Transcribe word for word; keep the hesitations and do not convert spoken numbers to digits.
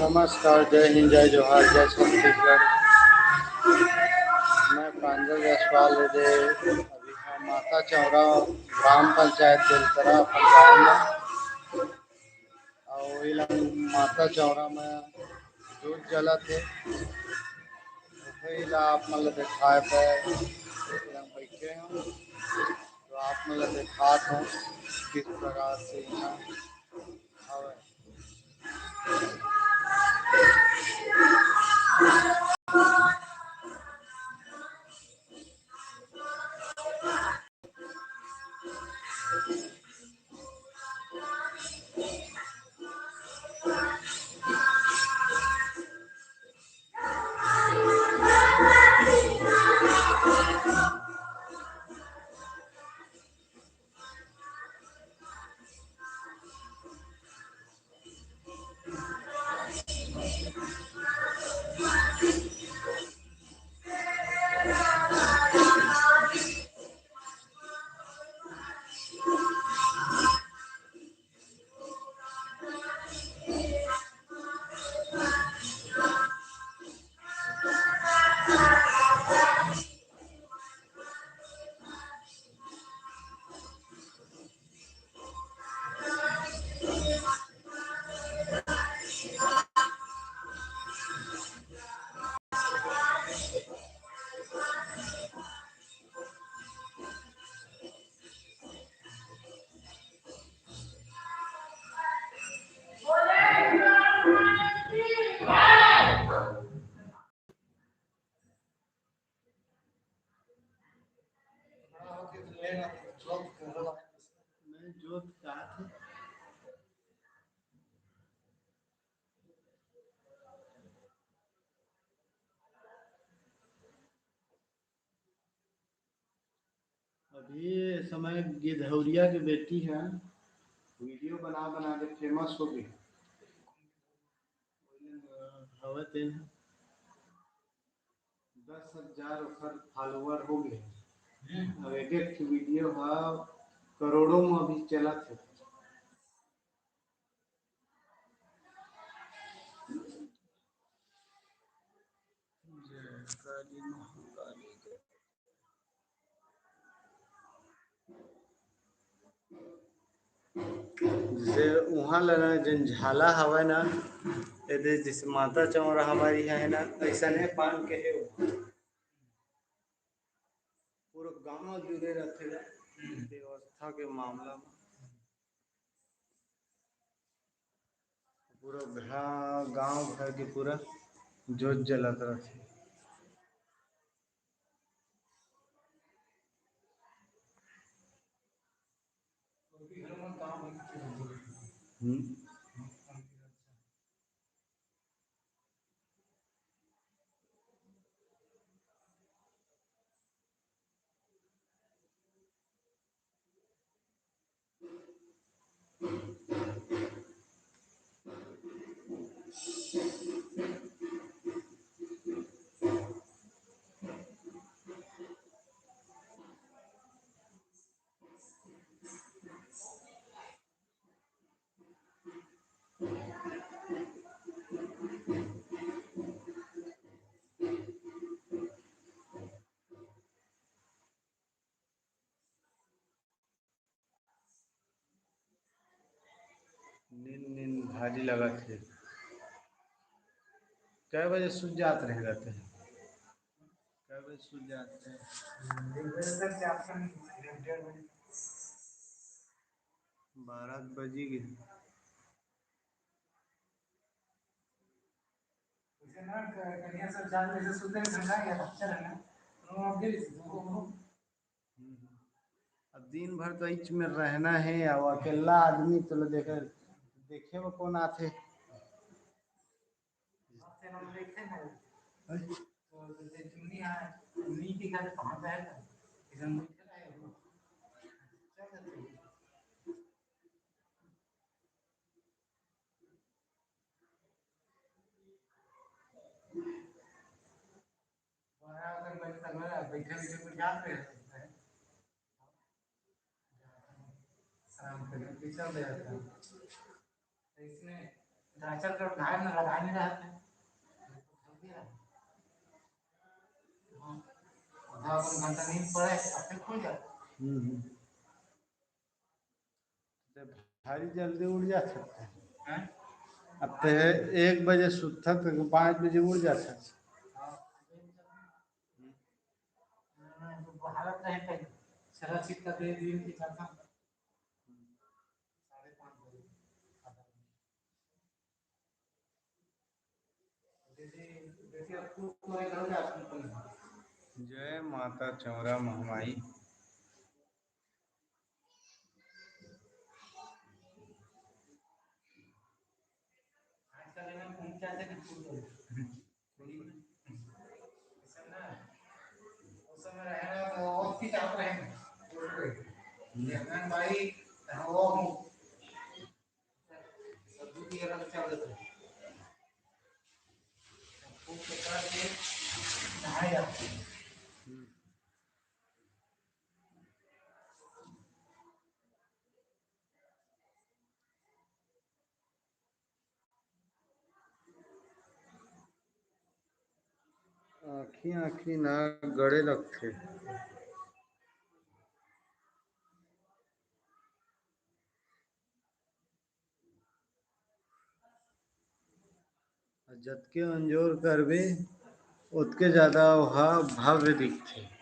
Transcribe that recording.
नमस्कार, जय हिंद, जय जोहार, जय छत्तीसगढ़। मैं प्रांजल जायसवाल, एदे अभी हम माता चौरा ग्राम पंचायत बेलतरा अपन गाँव में, अउ इला माता चौरा में जोत जलत हे, वही ला आप मन ला देखाए बर इहाँ बैठे हूँ। तो आप मन ला देखात हूँ किस प्रकार से यहाँ हवय। नहीं, जोत का थे। अभी ये समय गिधौरिया के बेटी ह, वीडियो बना बना के फेमस हो गई। हवत हे ना, दस हजार ओकर फॉलोअर हो गए। अब एक एक वीडियो ह करोड़ों में अभी चलत हे। जय काली महाकाली के। जैसे उहाँ ला ना, जेन झाला हवय ना, एदे जैसे माता चौरा हमारी है ना, ऐसा नहीं पान के है उहाँ। पूरा गांव जुड़े रहते व्यवस्था के मामला में। पूरा घा-, गांव घर के पूरा जोत जलत रहथे। हम्म। नींद, नींद भारी लगत हे। कै बजे सुत जात रहे रहते हैं? कै बजे सुत जात रहे? बारह बजी गए। वैसे ना, क-, कनिया सब जान जैसे सुते हैं, ठंडा या बच्चा रहना, तो वो अभी वो, वो हम्म। अब दिन भर तो इच में रहना है, अब अकेला आदमी तो लो देखे, देखे वो कौन आथे? आते हम देखे हैं। हैं? तो जैसे चुन्नी है, चुन्नी के घर पहुंच जाएगा, इधर बैठे रहे, चल जाते हैं। बड़ा अगर बैठ-, बैठे बैठे कुछ जात रहे हैं। आराम करके पीछे हो जाता है। तो इसमें चराचर के उद्धार में लगा नहीं रहते। हाँ। आधा पौन घंटा नींद पड़े, अब फिर खुल जाते। हम्म, हम्म। ते भारी जल्दी उठ जात हस। हैं? अब ते एक बजे सुतत हस, पाँच बजे उठ जात हस। हाँ। हालत नहीं पहले, सारा चीज का दे दिन की करता। साढ़े पाँच बजे। जय माता चौरा महामाई। आँखी आँखी ना गड़े लगथे। जतके अंजोर करबे, ओतके जादा ओहा भव्य दिखथे।